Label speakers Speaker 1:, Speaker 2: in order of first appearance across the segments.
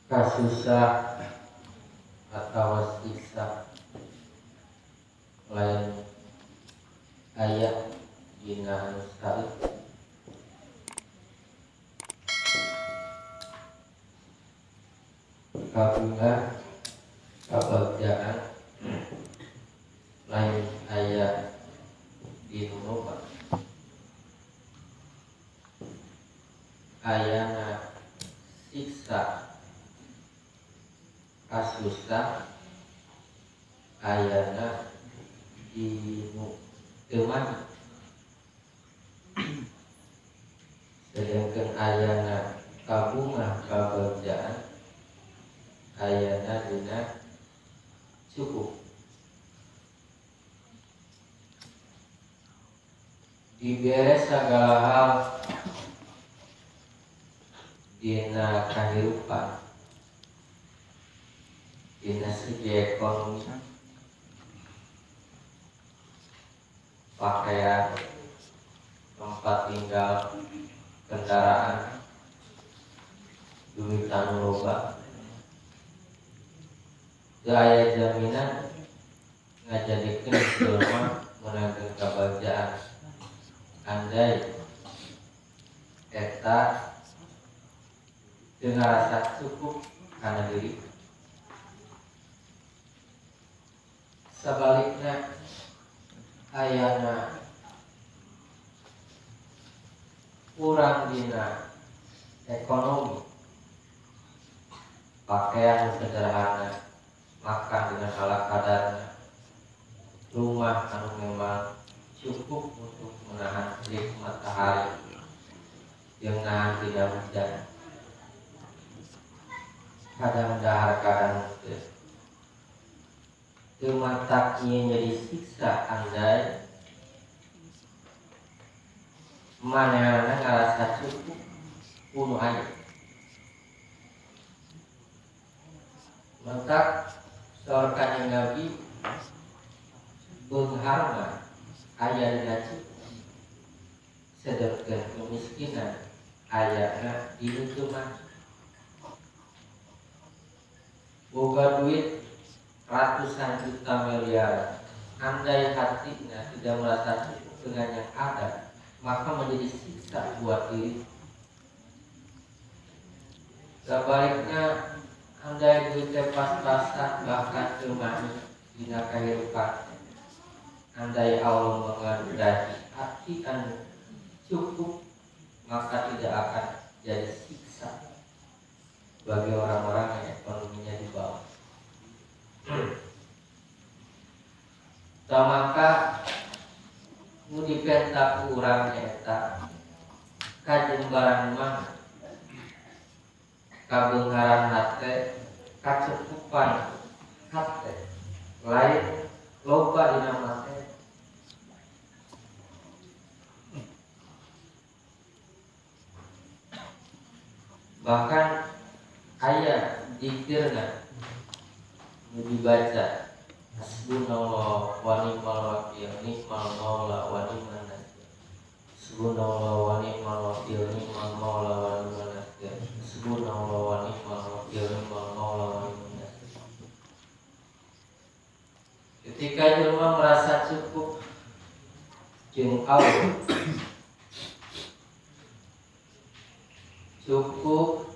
Speaker 1: Kasusah atau siksa lain aya dina anu saeutik. Kabungah kabagjaan lain aya di nu loba, ayana siksa kasusah ayana di nu teu mahi, sedangkan ayana kabungah kabagjaan ayana dina cukup. Dibere segala hal dina kahirupan, dina segi ekonomi, pakaian, tempat tinggal, kendaraan, duit anu loba, teu aya jaminan ngajadikeun jelema meunangkeun kabagjaan andai eta teu ngarasa cukup kana diri. Sabalikna ayana kurang dina ekonomi, pakaian sederhana, makan dengan ala kadarnya, rumah anu memang cukup untuk menahan terik matahari yang nahan tidak hujan, kadang dahar kadang teu. Teu matak ieu jadi siksa andai manehna ngarasa cukup ku nu aya. Matak saur Kanjeng Nabi beunghar mah aya dina cukup, sedengkeun kemiskinan ayana di nu teu mahi. Boga duit ratusan juta miliar, andai hatinya tidak merasa cukup dengan yang ada, maka menjadi siksa buat diri. Sebaliknya, andai duitnya pas-pasan bahkan teu mahi dina kahirupan, andai Allah menganugerahi hati anu cukup, maka tidak akan jadi siksa bagi orang-orang yang ekonominya di bawah. Maka nu dipenta ku urang nyaeta kajembaran mah, kabeungharan hate, kacukupan hate, lain loba dina materi. Bahkan aya zikirna nu dibaca hasbunallah wa ni'mal wakil, ni'mal maula wa ni'man nasir. Hasbunallah wa ni'mal wakil, ni'mal maula wa ni'man nasir. Hasbunallah wa ni'mal wakil, ni'mal maula wa ni'man nasir. Ketika jelema merasa cukup jeung Allah, cukup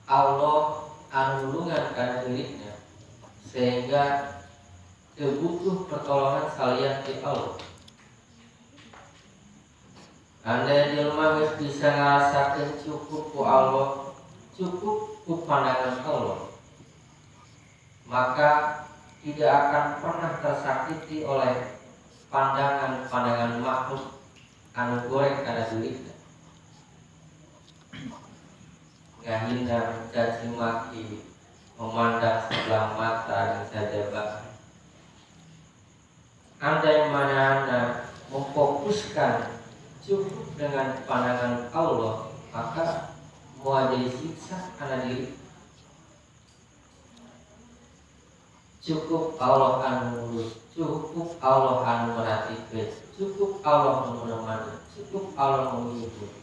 Speaker 1: Allah anu nulungan kana dirina sehingga teu butuh pertolongan salian ti Allah. Andai jelema geus bisa ngarasakeun cukup ku Allah, cukup ku pandangan Allah, maka tidak akan pernah tersakiti oleh pandangan-pandangan makhluk anu goreng kana dirina. Ngahina, mencaci maki, memandang sebelah mata dan sajaba. Andai mana memfokuskan cukup dengan pandangan Allah, maka mau jadi siksa karena diri. Cukup Allah anu ngurus, cukup Allah anu merhatikan, cukup Allah menemani, cukup Allah menghibur.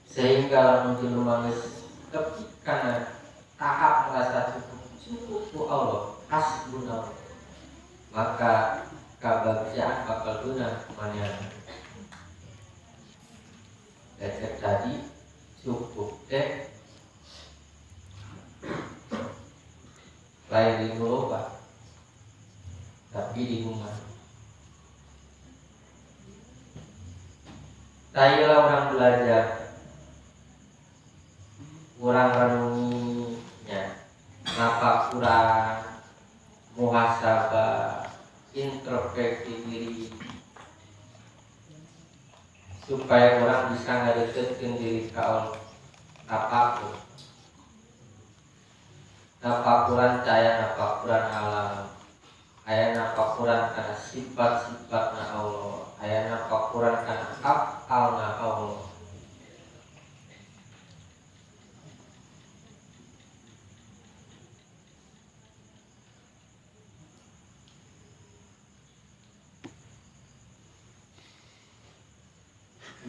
Speaker 1: Sehingga lamun jelema geus tepi kana Tahap merasa cukup, cukup ku Allah, hasbunallah, maka kebahagiaan bakal guna kemana. Lecek tadi cukup teh lain di loba tapi di rumah. Tailah orang belajar, kurang renunginya, napa kurang muhasabah, introspeksi diri, supaya orang bisa ngadeketkeun diri ka Allah. Napakur, napakuran caya, napakuran alam, aya napakuran kana sifat-sifatna Allah, aya napakuran kana af'alna Allah.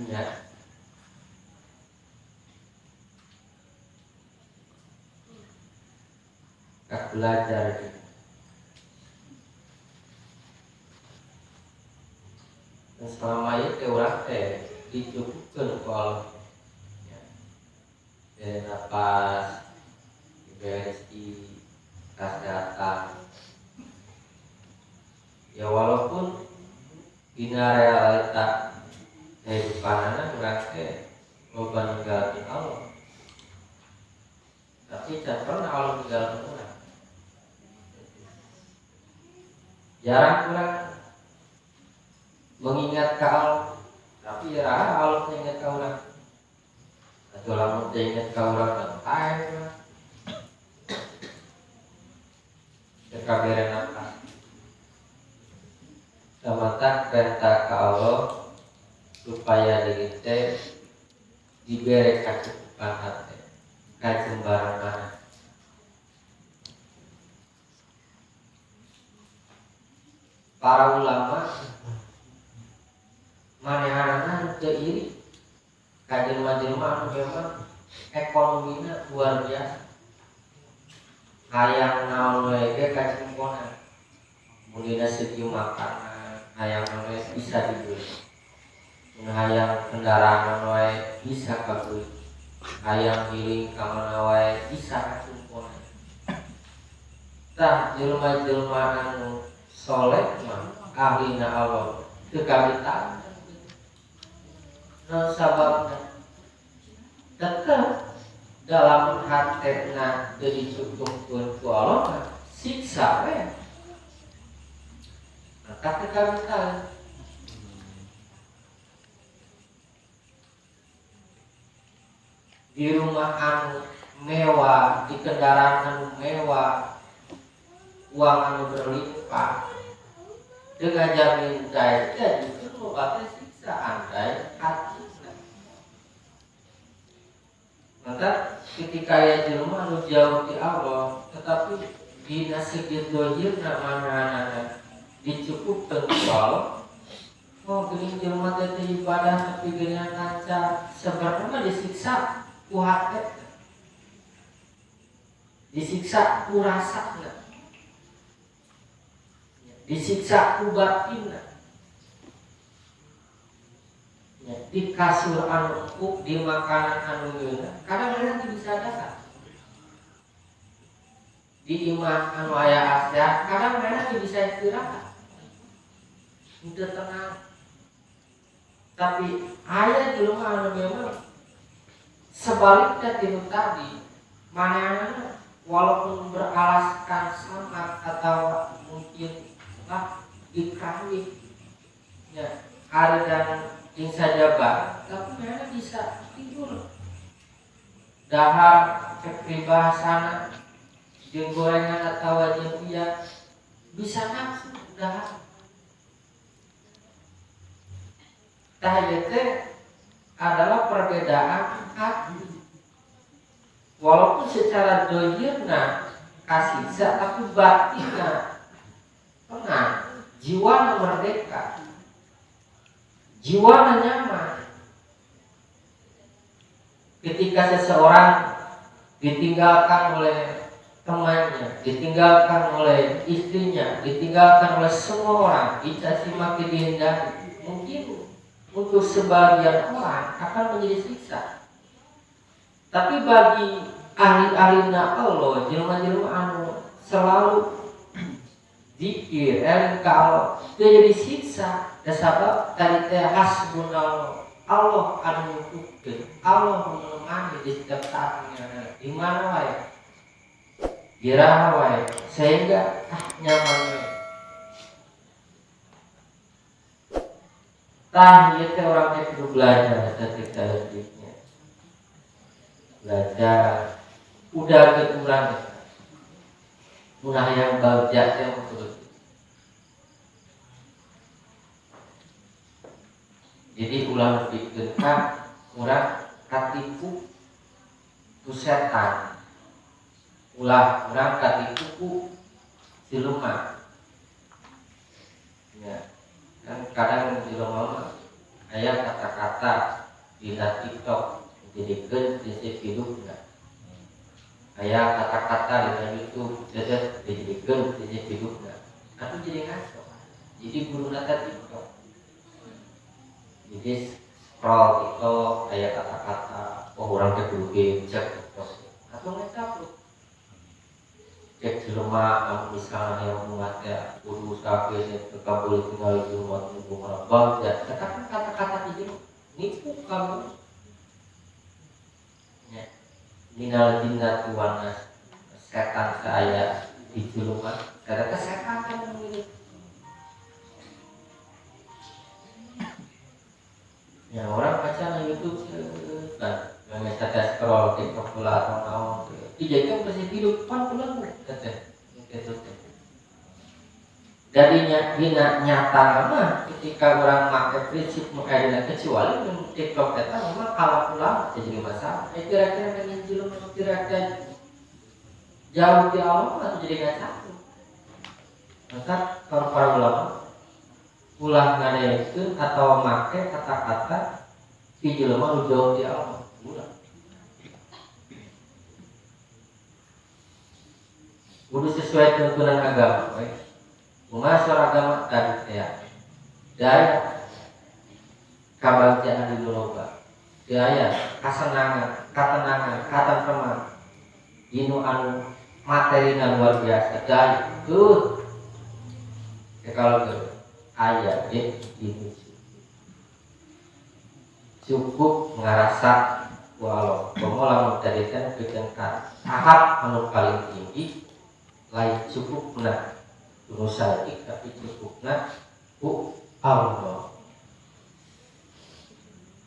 Speaker 1: Ya. Kak belajar gitu. Dan selama itu orang teh dicukupkan kalau ya. Dari napas, diberi kesehatan. Ya walaupun dina realita kehidupan urang teh loba ninggalkeun Allah, tapi can pernah Allah ninggalkeun urang. Jarang urang mengingat ka Allah, tapi jarang Allah ingat ka urang. Atau lamun teu ingat ka urang teh urang teu kabere napas. Samatah perintah ka Allah supaya diri teh diberi kecukupan hati, kajembaran mana. Para ulama manehanana teu iri ka jelema-jelema anu memang ekonomina luar biasa. Hayang naon we ge kacumponan. Mun dina segi makanan hayang naon we bisa dibeli. Hayang kendaraan wae bisa kabeli, hayang giling ka mana wae bisa kacumponan. Tah jelema-jelema anu soleh mah ahlina Allah teu kawitan. Naon sababna? Tetep dalam hatena teu dicukupkeun ku Allah mah siksa we. Maka teu kawitan. Di rumah anu mewah, di kendaraan anu mewah, uang anu berlimpah, dengan jamin daya justru loba teh siksa andai hati. Maka ketika ya jelema anu jauh di Allah, tetapi dina segi dohirna manehna dicukupkeun ku Allah. Oh, geuning jelema teh ibadah tapi geuningan lancar, sebenarnya mah disiksa ku hate, disiksa ku rasana, disiksa ku batinna. Ya, di kasur anu empuk, di makanan anu ngeunah, kadang-kadang teu bisa dasar. Di imah anu aya asya, kadang-kadang teu bisa istirahat. Teu tenang. Tapi aya jelema anu memang sebaliknya tiru tadi, mana walaupun beralaskan sangat atau mungkin lah dikawin, ya hari dan ingsa jabar, tapi mana bisa tidur. Dahar kepribahasana, jeung gorengan atau jeung iya bisa nafsu dahar. Tah ieu teh adalah perbedaan hati. Walaupun secara dohirna kasiksa, tapi batinna tenang, jiwana merdeka, jiwana nyaman. Ketika seseorang Ditinggalkan oleh temannya, ditinggalkan oleh istrinya, ditinggalkan oleh semua orang, dicaci maki, dihindari. Mungkin untuk sebagian orang akan menjadi siksa. Tapi bagi ahli-ahli Allah, jelema-jelema anu selalu zikir, eling ka Allah, teu jadi siksa. Da sabab tadi teh hasbunallah, Allah anu nyukupkeun, Allah menemani di setiap saatnya, di mana wae, iraha wae, sehingga nyaman wae. Tah ieu teh urang teh kudu belajar ketika leutiknya. Belajar udah ke urang teh. Munah yang bagja teh betul. Jadi ulah nepikeun ka urang katipu ku setan. Ulah urang katipu ku siluman. Ya. Kan kadang jelema mah aya kata-kata dina TikTok dijadikeun prinsip hidupna. Aya kata-kata dina YouTube dijadikeun prinsip hidupna. Atuh jadi ngaco. Jadi guruna teh TikTok. Jadi scroll TikTok aya kata-kata, oh urang teh kudu kieu, cek TikTok. Atuh ngacapruk. Cek jelema anu misalnya yang umat teh kudu sakieu teu kabul tinggal jelema nu kumaha bagja. Eta kan kata-kata ti jelema nipu kamu. Nya. Minal jinnati wan nas. Setan saaya di jelema, eta teh setan kan memilih. Ya orang baca na YouTube kan, yang misalnya scroll TikTok pula atau naon, dijadikan prinsip hidup pan pulang teh, gitu teh. Jadinya dina nyata mah ketika orang make prinsip nu aya dina kecuali mun TikTok eta memang kalau pulang jadi masalah. Kira-kira pengen jelema kira-kira jauh di Allah mah jadi ngacapruk. Maka para ulama ulah ngadekeun atau make kata-kata ti jelema nu jauh di Allah. Ulah. Kudu sesuai tuntunan agama we. Kumaha agama tadi teh. Daya kabagjaan di loba. Daya kasenangan, katenangan, katentreman. Dinu anu materina luar biasa. Daya tuh. Ya kalau gitu aya ge dinu cukup ngarasa walau komo lamun tadi teh pikeun ka tahap anu paling tinggi lain cukupna nu saeutik tapi cukupna ku Allah.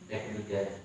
Speaker 1: Rek dijadi.